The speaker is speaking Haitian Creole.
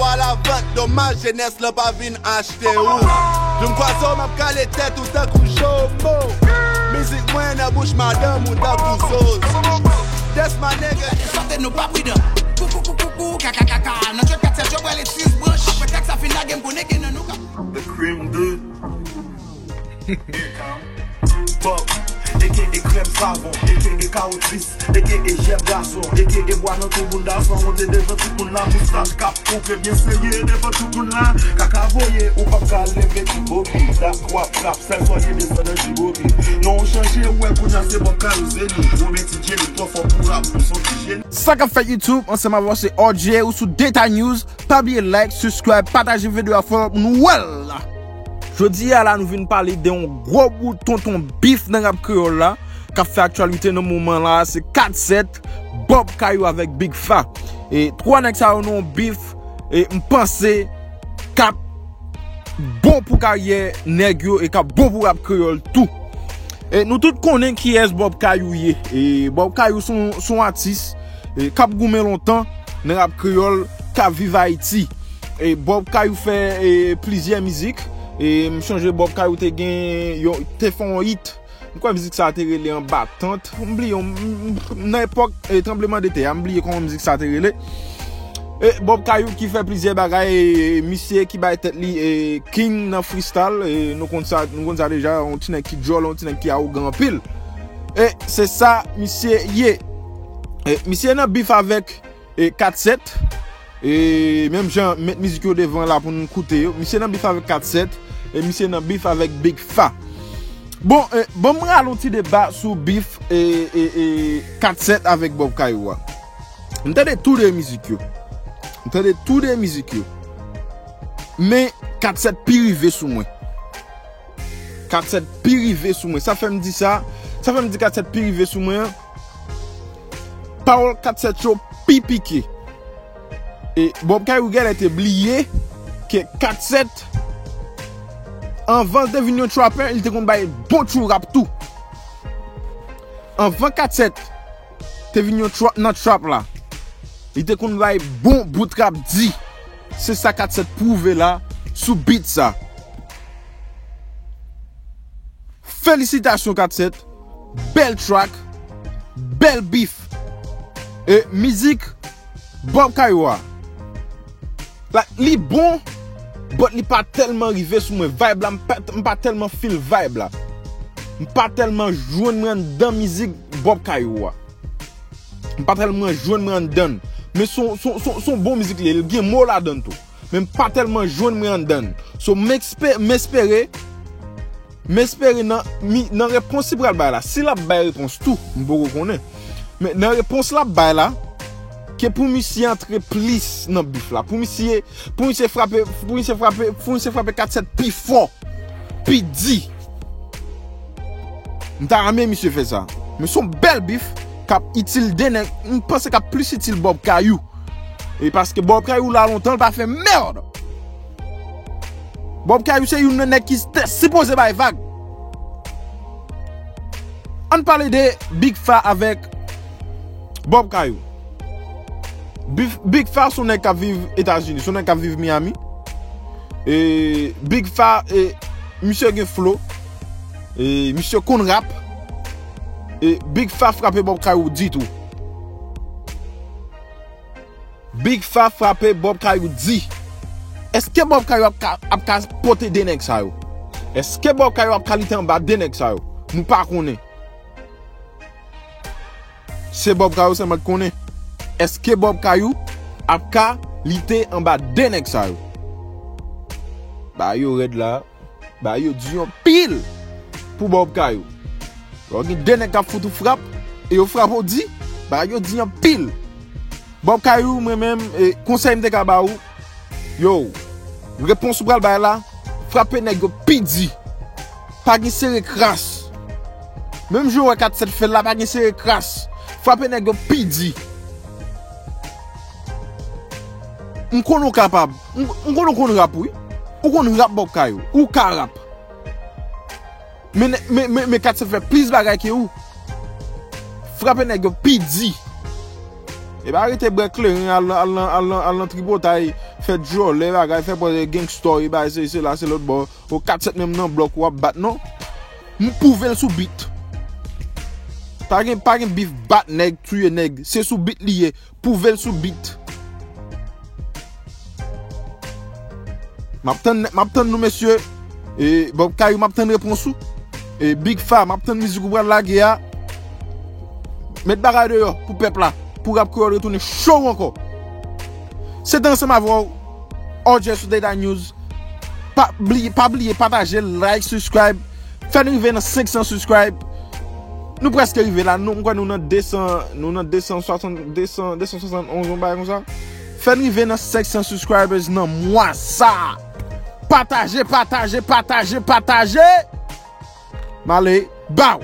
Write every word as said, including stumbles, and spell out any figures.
Pwa la vant, domaj jenès lan pa vin achte ou. Lè m kwaze w, m ap kale tèt ou tankou jomo. Mizik mwen nan bouch madanm ou tankou zozo. That's my nigga. Sòte nou pa pridan. Kou, kou, kou, kou, kou, ka, ka, ka, ka. Nan tchwèt kat sèt yo pral sis branch. Apre tèks sa fin lage, m konnen gen nan nou ka. The Cream de Bob, aka Krèm Savon, aka Kawoutchis, aka Jèf Gason, aka Bwa nan Tou Bounda, san wonte devan tout moun la, moustach k ap koupe byen serye devan tout moun la, kaka voye, ou p ap ka leve Tchibobi, dat w ap frap, sèl sòlye desandan Tchibobi. Non w chanje, ou wè kounye a se Bob Kayou, se nou, Women T J, nou twò fò pou rap, nou se yon ti jeni. Sa k ap fèt YouTube, ansanm avè w se R J, ou sou Deta News, pa bliye like, subscribe, pataje videyo a, fò nou wè l. Jodi a la, nou vin pale de yon gwo bout tonton bif nan rap kreyòl la, k ap fè aktyalite nan moman la, se kat sèt, Bob Kayou avèk Big Fa. E twa nèg sa yo nan yon bif, e m panse k ap bon pou karyè nèg yo e k ap bon pou rap kreyòl tou. E nou tout konnen kiyès Bob Kayou ye. E Bob Kayou se yon, se yon atis, e, k ap goumen lontan nan rap kreyòl, k ap viv Ayiti. E Bob Kayou fè, e, plizyè mizik. E m sonje Bob Kayou te gen yon, te fè yon hit. M kwè mizik sa a te rele Anba Tant. M bliye, m, m, m, nan epòk, e, tranbleman de tè a, m bliye kòman mizik sa a te rele. E Bob Kayou ki fè plizyè bagay, e, misye ki bay tèt li, e, King nan freestyle, e, nou konn sa, nou konn sa deja, yon ti nèg ki djòl, yon ti nèg ki awogan anpil. E se sa misye ye. E misye nan bif avèk, e, kat sèt. E menm jan, met mizik yo devan la pou nou koute yo. Misye nan bif avèk kat sèt. E misye nan bif avèk Big Fa. Bon, e, ban m rale yon ti deba sou bif, e, e, e, kat sèt avèk Bob Kayou a. M tande tou de mizik yo. M tande tou de mizik yo. Men kat sèt pi rive sou mwen. Kat sèt pi rive sou mwen. Sa fè m di sa. Sa fè m di kat sèt pi rive sou mwen an. Pawòl kat sèt yo pi pike. E Bob Kayou genlè te bliye ke kat sèt, anvan l te vin yon trapper, li te konn bay bon tchoul rap tou. Anvan kat sèt te vin yon trap, nan trap la, li te konn bay bon bout rap di. Se sa kat sèt pwouve la sou beat sa. Felisitasyon kat sèt, bèl track, bèl bif. E mizik Bob Kayou a, like, li bon, but li pa tèlman rive sou mwen. Vibe la, m pa, m pa tèlman feel vibe la. M pa tèlman jwenn mwen anndan mizik Bob Kayou a. M pa tèlman jwenn mwen anndan l. Men son, son, son, son bon mizik li ye. Li gen mo ladan l tou. Men m pa tèlman jwenn mwen anndan l. So, m ekspe-, m espere, m espere nan, mi-, nan repons li pral bay la. Si l ap bay repons tou, m poko konnen. Men nan repons l ap bay la, ke pou misye antre plis nan bif la. Pou misye, pou misye frape, pou misye frape, pou misye frape kat sèt pi fò, pi di. M ta renmen misye fè sa. Men se yon bèl bif k ap itil de nèg, m panse k ap plis itil Bob Kayou. E paske Bob Kayou la lontan, l pa fè mèd. Bob Kayou se youn nan nèg ki te sipoze bay vag. Ann pale de Big Fa avèk Bob Kayou. Big, Big Fa se yon nèg k ap viv Etazini, se yon nèg k ap viv Miami. E Big Fa, e, misye gen flow. E misye konn rap. E Big Fa frape Bob Kayou di tou. Big Fa frape Bob Kayou di. Èske Bob Kayou ap ka, ap ka pote de nèg sa yo? Èske Bob Kayou ap ka lite anba de nèg sa yo? Nou pa konnen. Se Bob Kayou sèlman ki konnen. Èske Bob Kayou ap ka lite anba de nèg sa yo? Ba yo rèd la. Ba yo di anpil pou Bob Kayou. Lè w gen de nèg k ap fout ou frap, e yo frape w di, ba yo di anpil. Bob Kayou, mwen menm, e, konsèy m te ka ba ou, yo, repons ou pral bay la, frape nèg yo pi di. Pa gen sere kras. Menm jan w wè kat sèt fè l la, pa gen sere kras. Frape nèg yo pi di. M konnen w kapab. M, m konnen w konn rap, wi. Ou konn rap, Bob Kayou. Ou ka rap. Men, men, men, men kat sèt fè plis bagay ke ou. Frape nèg yo pi di. E pa rete bwè kleren, al, al, al, al, al nan tripotay, fè djòlè bagay, fè pòz gangsta, e bagay se, se la, se lòt bò. O kat sèt menm nan blòk ou ap bat non. M pouve l sou bit. Pa gen, pa gen bif bat nèg, touye nèg. Se sou bit li ye. Pouve l sou bit. M ap tann, m ap tann nou, mesye. E, Bob Kayou, m ap tann repons ou. E, Big Fa, m ap tann mizik ou pral lage a. Met bagay deyò pou pèp la. Pou rap kreyòl retounen cho ankò. Se te ansanm avè w, O J sou Data News. Pa bliye, pa bliye pataje, like, subscribe. Fè n rive nan senk san subscribe. Nou prèske rive la. Nou, m kwè nou nan de san, nou nan de san swasant, de san, de san swasannonz, yon bagay konsa. Fè n rive nan senk san subscribers nan mwa sa. Pataje, pataje, pataje, pataje. M ale, baw.